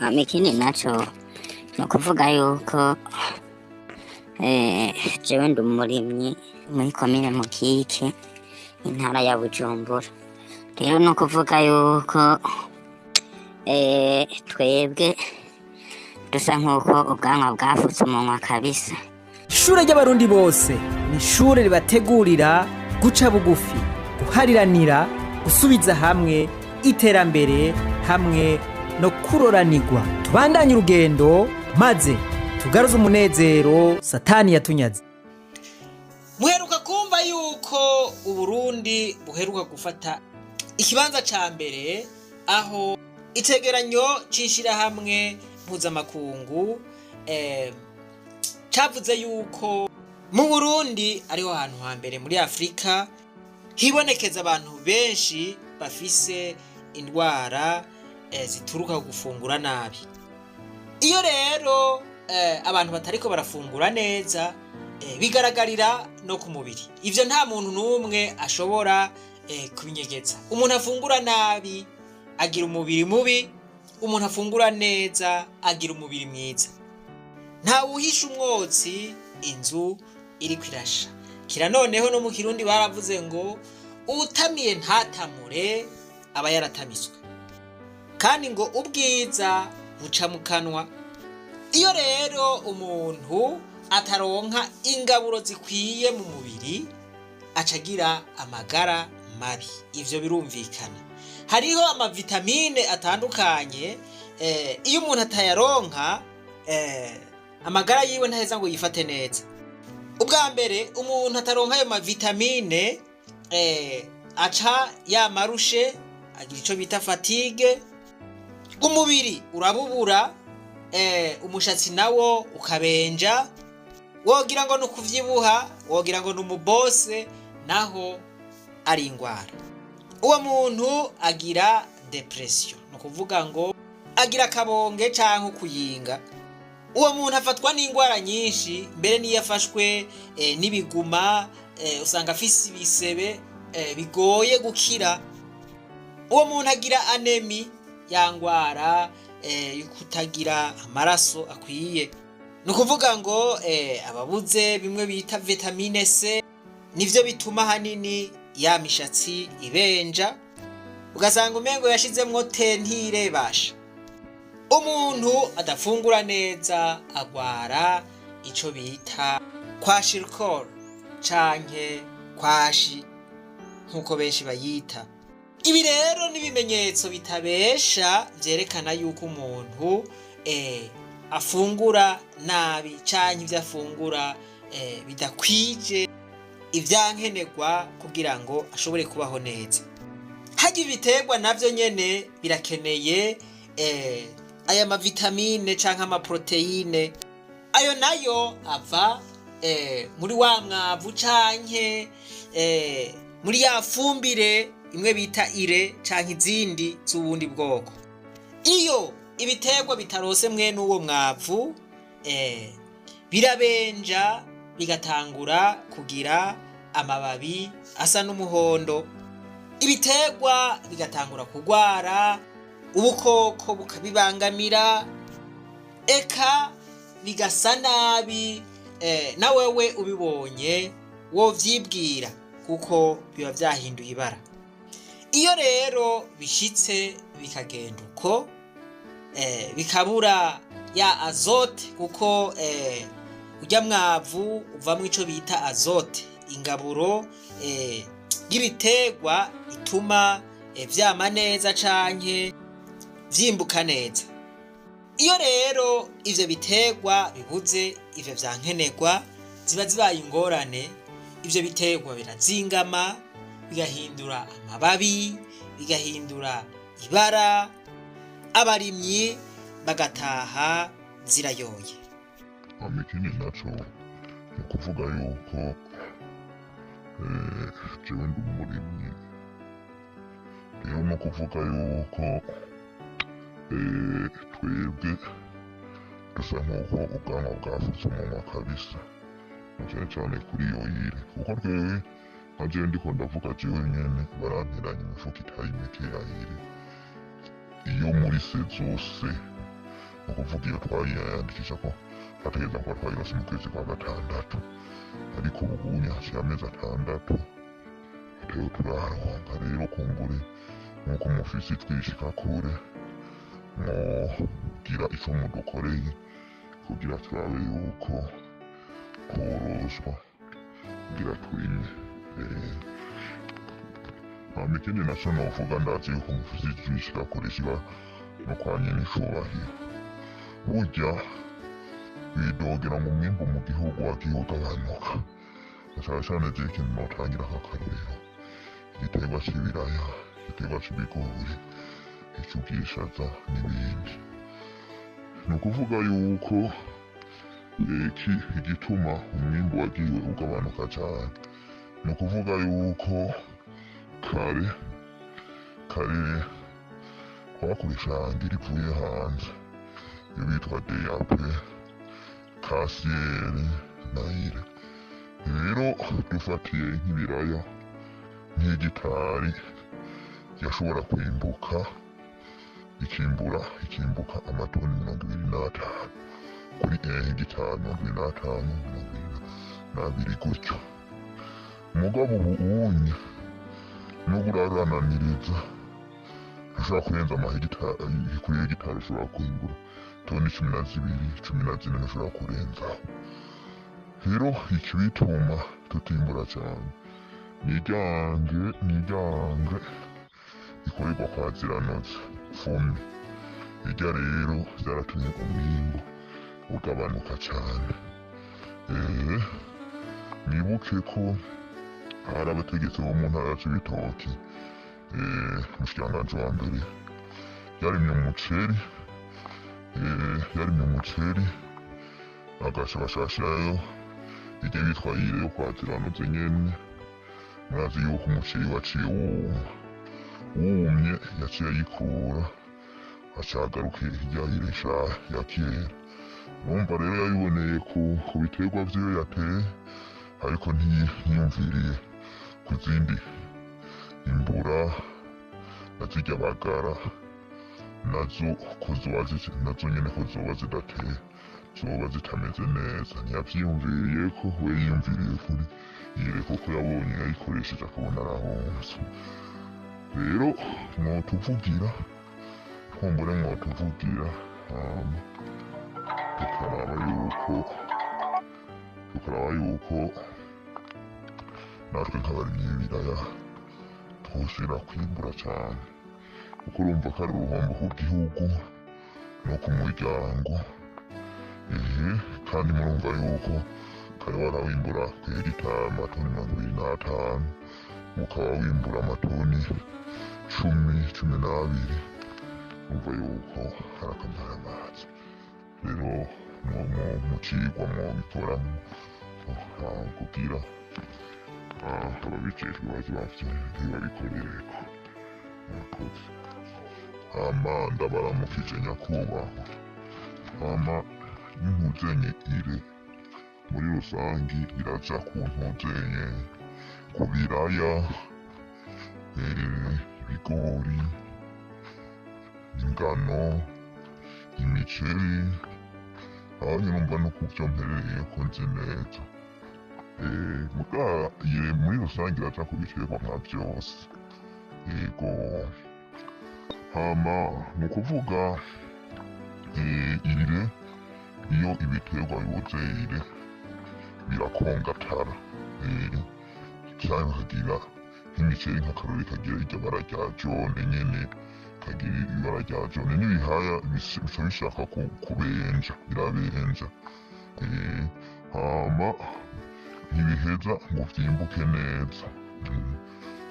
Hama ikindi naco ni ukuvuga yuko jewe ndi umurimyi muri komine Mukike, intara ya Bujumbura. Rero ni ukuvuga yuko twebwe dusa nk'uko ubwanwa bwafutse umunwa kabisa. Ishure ry'Abarundi bose ni ishure ribategurira guca bugufi, guhariranira, gusubiza hamwe, iterambere hamwe no kuroranirwa. Tubandanye urugendo maze tugaruze umunezero Satani yatunyaze. Muheruka kumva yuko Uburundi buheruka gufata ikibanza ca mbere, aho icegeranyo c'ishirahamwe mpuzamakungu cavuze yuko mu Burundi ariho hantu hambere muri Afurika hibonekeza abantu benshi bafise indwara zituruka ku gufungura nabi. Iyo rero abantu batariko barafungura neza, bigaragarira no ku mubiri. Ivyo nta muntu n'umwe ashobora kubinyegeza. Umuntu afungura nabi agira umubiri mubi, umuntu afungura neza agira umubiri mwiza. Ntawuhisha umwotsi inzu iriko irasha. Kira noneho no mu Kirundi baravuze ngo uwutamiye ntatamure aba yaratamiswe, kandi ngo ubwiza buca mu kanwa. Iyo rero umuntu ataronka ingaburo zikwiye mu mubiri, aca agira amagara mabi. Ivyo birumvikana. Hariho amavitamine atandukanye, iyo umuntu atayaronka, amagara yiwe ntaheza ngo yifate neza. Ubwa mbere, umuntu ataronka ayo mavitamine aca yamarushe, agira ico bita fatigue, umubiri urabubura, umushatsi nawo ukabenja, wogira ngo ni ukuvyibuha, wogira ngo ni umubose, naho ari ingwara. Uwo muntu agira dépression, ni ukuvuga ngo agira akabonge canke ukuyinga. Uwo muntu afatwa n'ingwara nyinshi, mbere n'iyo afashwe n'ibiguma, usanga afise ibisebe bigoye gukira. Uwo muntu agira anémie, ya ngwara yo kutagira amaraso akwiye, ni ukuvuga ngo ababuze bimwe bita vitamine C, nivyo bituma hanini ya mishatsi ibenja, ugasanga umengo yashizemwo teinture basha. Umuntu adafungura neza agwara ico bita kwashiorkor canke kwashi, nk'uko benshi bayita. Ibi rero n'ibimenyetso bitabesha vyerekana yuko umuntu afungura nabi canke ivyo afungura bidakwije ivyankenerwa kugira ngo ashobore kubaho neza. Harya ibiterwa navyo nyene birakeneye aya mavitamine canke amaprotéine. Ayo nayo ava muri wa mwavu canke muri ya fumbire imwe bita urée canke izindi z'ubundi bwoko. Iyo ibiterwa bitarose mwene uwo mwavu, birabenja, bigatangura kugira amababi asa n'umuhondo, ibiterwa bigatangura kugwara, ubukoko bukabibangamira, eka bigasa nabi. Na wewe ubibonye wovyibwira, kuko biba vyahinduye ibara. Iyo rero bishitse bikagenda uko, bikabura ya azote, kuko urya mwavu uvamwo ico bita azote, ingaburo y'ibiterwa ituma vyama neza canke vyimbuka neza. Iyo rero ivyo biterwa bibuze ivyo vyankenerwa, ziba zibaye ingorane. Ivyo biterwa birazingama, bigahindura amababi, bigahindura ibara, abarimyi bagataha zirayoye. Hama ikindi naco ni ukuvuga yuko jewe ndi umurimyi. Rero ni ukuvuga yuko twebwe dusa nk'uko ubwanwa bwafutse umunwa kabisa, na cane cane kuri iyo urée, kuko twebwe nka jewe ndiko ndavuga, jewe nyene baramperanye imifuko itari mike ya urée iyo muri saison. Ni ukuvuga iyo twayiyandikisha ko twategereza kuba twayironse mu kwezi kwa gatandatu, ariko ubu unye haciye amezi 6 atayo turaronka. Rero kumbure nk'uko mufise twishika kure, mwogira ico mudukoreye kugira turabe yuko tworoswa kugira turime. Hama ikindi naco novuga, ndazi yuko mufise twishika kure kiba no kwa nyene icubahiro. Burya bidogera ngo umwimbu mu gihugu wagiye ugabanuka, na cane cane jewe ikintu notangira nk'akarorero, igiterwa c'ibiraya, igiterwa c'ibigori, ic'ubwishaza n'ibindi. Ni ukuvuga yuko iki igituma umwimbu wagiye ugabanuka cane, ni ukuvuga yuko kare kare twakoresha hangiri ivuye hanze, iyo bitwa DAP, kasiyeri nayire. Rero dufatiye nk'ibiraya, nk'igitari yashobora kwimbuka ikimbura ikimbuka amatoni 25 kuri hegitari, 25, 22 gutyo. Mugabo ubu unye nubwo urarananiriza ntushobora kurenza amahegitari, kuri hegitari ushobora kwimbura toni 12, 14, ntushobora kurenzaho. Rero ikibituma tutimbura cane niryange ikorerwa kwa ziranoze fumi irya, rero vyaratumye umwimbu ugabanuka cane. Mwibuke ko hari abategetsi bo mu ntara ya Cibitoke, umushikiranganji wa mbere yarimye umuceri, yarimye umuceri agaca bashashirayo irya bitwa ire yo kwa ziranoze nyene. Murazi yuko umuceri waciye wuma, wumye yaciye ayikura aca agaruka irya ire ya kera. Urumva rero yabiboneye ku biterwa vyiwe yateye, ariko ntiyumviriye ku zindi imbura na zirya bagara nazo ko zoba nazo nyene ko zoba zidateye, zoba zitameze neza. Ntiyavyiyumviriye ko we yiyumviriye kuri ire, kuko yabonye yayikoresheje akabona arahomvye. Rero mwotuvugira, kumbure mwotuvugira, hama tukaraba yuko natwe nk'abarimyi b'ibiraya twosubira kwimbura cane, kuko urumva ko ari uruhombo ku gihugu no ku muryango. Kandi murumva yuko kare warawimbura ku hegitari amatoni 25, ukaba wimbura amatoni 10, 12, urumva yuko hari akamaro amazi. Rero mu cigwa mwobikoramwo kugira ababijejwe baze bavyumve babikorereko. Murakoze. Hama ndabaramukije nyakubahwa. Hama n'intuzenye ire muri rusangi iraja ku ntuzenye ku biraya, ibigori, ingano, imiceri. Aho nyene urumva no kuvyo mperereye ko nzi neza. Muga ire muri rusangi iraja ku biterwa nka vyose. Yego. Hama ni ukuvuga ire iyo ibiterwa bibuze ire birakongatara, canke bakagira nk'imiceri nk'akarori ikagira iryo bara rya jone nyene, ikagira ibara rya jone, n'ibihaya bica bishaka kubenja, birabenja. Hama ntibiheza ngo vyimbuke neza.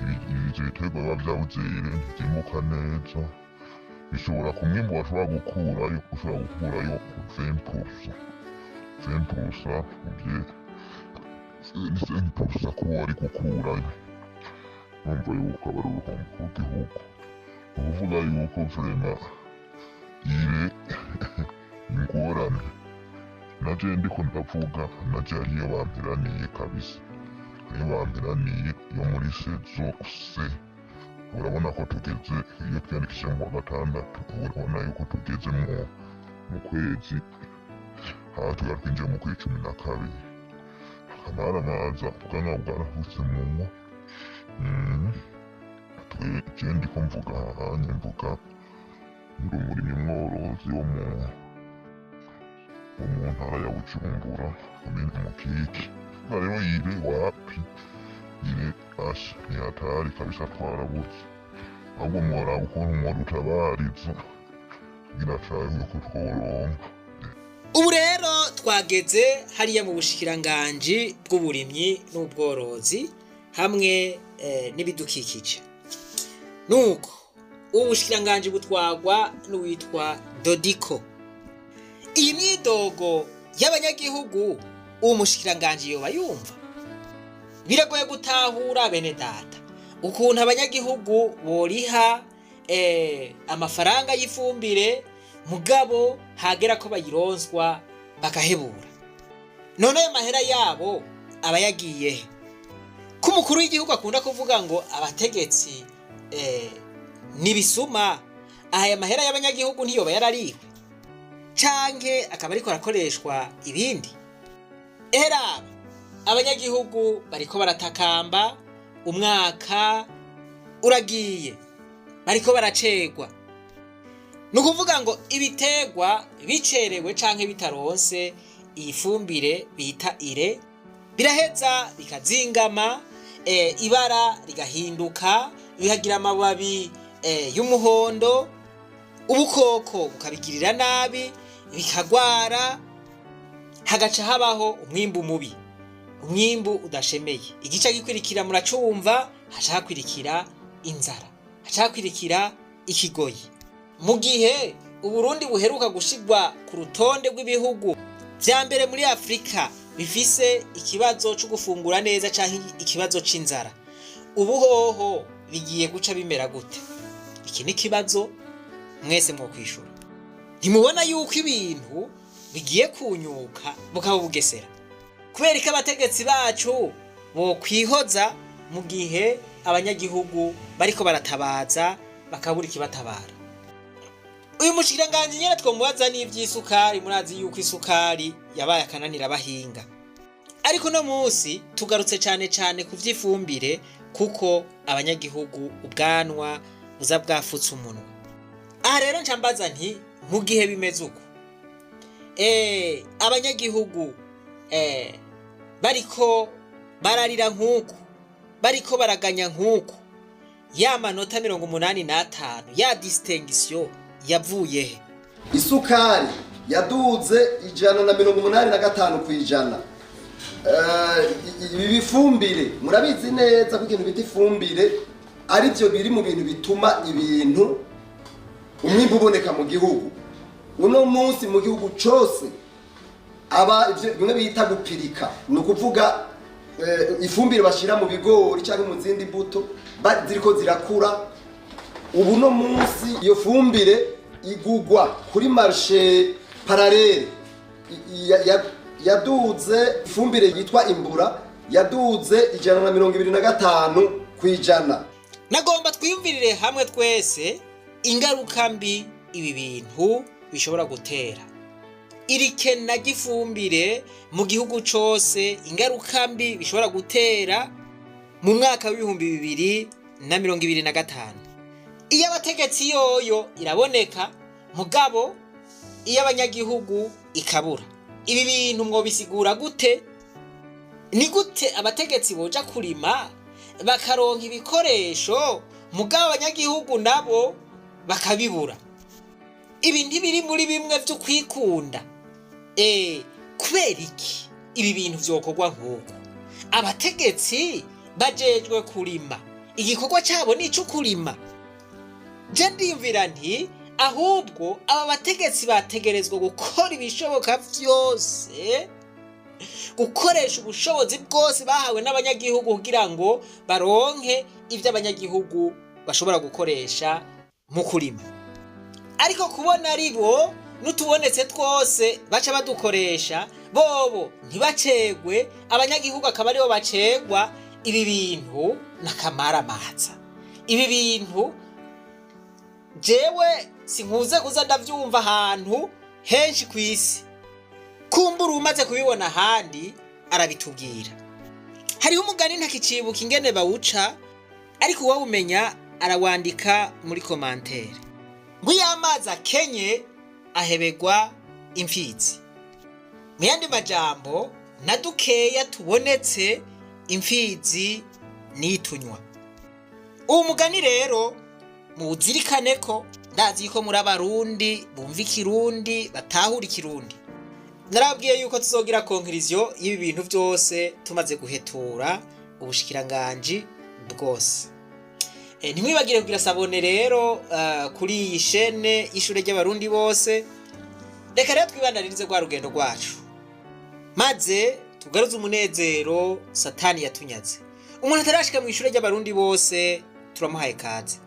Ivyo biterwa biba vyabuze ire ntivyimbuka neza, bishobora ku mwimbu washobora gukurayo, ushobora gukurayo 20%, 20% uvye 5% kuba wari gukurayo. Urumva yuko aba ari uruhombo ku gihugu. Ni ukuvuga yuko vraiment ire ingorane. Naje ndiko ndavuga, naje hariyo bamperaniye kabisa, hariyo bamperaniye yo muri saison C. Urabona ko tugeze, iyo twiyandikishije mu wa gatandatu, urabona yuko tugeze mu Mu kwezi aha tugera twinjiye mu kwezi 12, akamaramaza ubwanwa bwarahutse munwa. Twe je ndiko mvuga hahanye, mvuga ndi umurimyi mworozi wo mu ntara ya Bujumbura, komine Mukike. Rero urée wapi, urée asha ntihatari kabisa, twarabuze. Ahubwo mworaba ukuntu mwodutabariza kugira turabe ko tworonka. Ubu rero twageze hariya mu bushikiranganji bw'uburimyi n'ubworozi hamwe n'ibidukikije. Nuko ubu bushikiranganji butwagwa n'uwitwa Dodiko. Iyi myidogo y'abanyagihugu uwo mushikiranganji yoba yumva? Biragoye gutahura, bene data, ukuntu abanyagihugu boriha amafaranga y'ifumbire, mugabo hagera ko bayironswa bakahebura. None ayo mahera yabo aba yagiye he? Ko umukuru w'igihugu akunda kuvuga ngo abategetsi nibisuma, aya mahera y'abanyagihugu ntiyoba yarariwe, canke akaba ariko arakoreshwa ibindi? Eraba abanyagihugu bariko baratakamba, umwaka uragiye, bariko baracegwa. Ni ukuvuga ngo ibiterwa bicerewe canke bitaronse iyi fumbire bita urée, biraheza bikazingama, ibara rigahinduka, bikagira amababi y'umuhondo, ubukoko bukabigirira nabi, bikagwara, hagaca habaho umwimbu mubi, umwimbu udashemeye. Igice gikwirikira muracumva, haca hakwirikira inzara, haca hakwirikira ikigoyi. Mu gihe Uburundi buheruka gushigwa ku rutonde rw'ibihugu vya mbere muri Afurika bifise ikibazo co gufungura neza canke ikibazo c'inzara, ubu hoho bigiye guca bimera gute? Iki ni ikibazo mwese mwokwishura. Ntimubona yuko ibintu bigiye kunyuka bukaba bugesera? Kubera ko abategetsi bacu bokwihoza mu gihe abanyagihugu bariko baratabaza bakabura ikibatabara? Uyu mushikiranganji nyene twomubaza n'ivy'isukari. Murazi yuko isukari yabaye akananira abahinga, ariko uno munsi tugarutse cane cane ku vy'ifumbire, kuko abanyagihugu ubwanwa buza bwafutse umunwa. Aha rero nca mbaza nti: mu gihe bimeze uko, abanyagihugu bariko bararira nk'uku, bariko baraganya nk'uku, ya manota 85 ya distinction yavuye he? Isukari yaduze 185%. Ibi bifumbire, murabizi neza ko ikintu bita ifumbire ari byo biri mu bintu bituma ibintu umwimbu uboneka mu gihugu. Uno munsi mu gihugu cose aba ivyo bimwe bita gupirika, ni ukuvuga ifumbire bashira mu bigori cyangwa mu zindi mbuto ziriko zirakura. Ubu no munsi iyo fumbire igugwa kuri marché parallèle yaduze. Ifumbire yitwa Imbura yaduze 125%. Nagomba twiyumvirire hamwe twese ingaruka mbi ibi bintu bishobora gutera, iri kena ry'ifumbire mu gihugu cose, ingaruka mbi bishobora gutera mu mwaka w'2025. Iyo abategetsi yoyo iraboneka, mugabo iyo abanyagihugu ikabura. Ibi bintu mwobisigura gute? Ni gute abategetsi boja kurima bakaronka ibikoresho, mugabo abanyagihugu nabo bakabibura? Ibi ntibiri muri bimwe vyo kwikunda? Kubera iki ibi bintu vyokorwa nk'uko? Abategetsi bajejwe kurima, igikorwa cabo ni ico kurima. Je ndiyumvira nti ahubwo aba bategetsi bategerezwa gukora ibishoboka vyose, gukoresha ubushobozi bwose bahawe n'abanyagihugu kugira ngo baronke ibyo abanyagihugu bashobora gukoresha mu kurima. Ariko kubona ari bo n'utubonetse twose baca badukoresha, bobo ntibacegwe, abanyagihugu akaba aribo bacegwa, ibi bintu n'akamaramaza. Ibi bintu jewe sinkuze kuza ndavyumva ahantu. Henshi ku isi. Kumbura umaze kubibona ahandi arabitubwira. Hariho umugani ntakicibuka ingene bawuca, ariko uwawumenya arawandika muri commentaire, ngo iyo amazi akenye ahebegwa imfizi. Mu yandi majambo, na dukeya tubonetse imfizi nitunywa. Uwo mugani rero muwuzirikane, ko ndazi ko muri Abarundi bumva Ikirundi, batahura Ikirundi. Narabwiye yuko tuzogira conclusion y'ibi bintu byose tumaze guhetura ubushikiranganji bwose. Ntimwibagire kugira s'abonner rero kuri iyi shene y'Ishure ry'Abarundi bose. Reka rero twibandanirize rwa rugendo rwacu, maze tugaruze umunezero Satani yatunyaze. Umuntu atarashika mu ishure ry'Abarundi bose, turamuhaye kaze.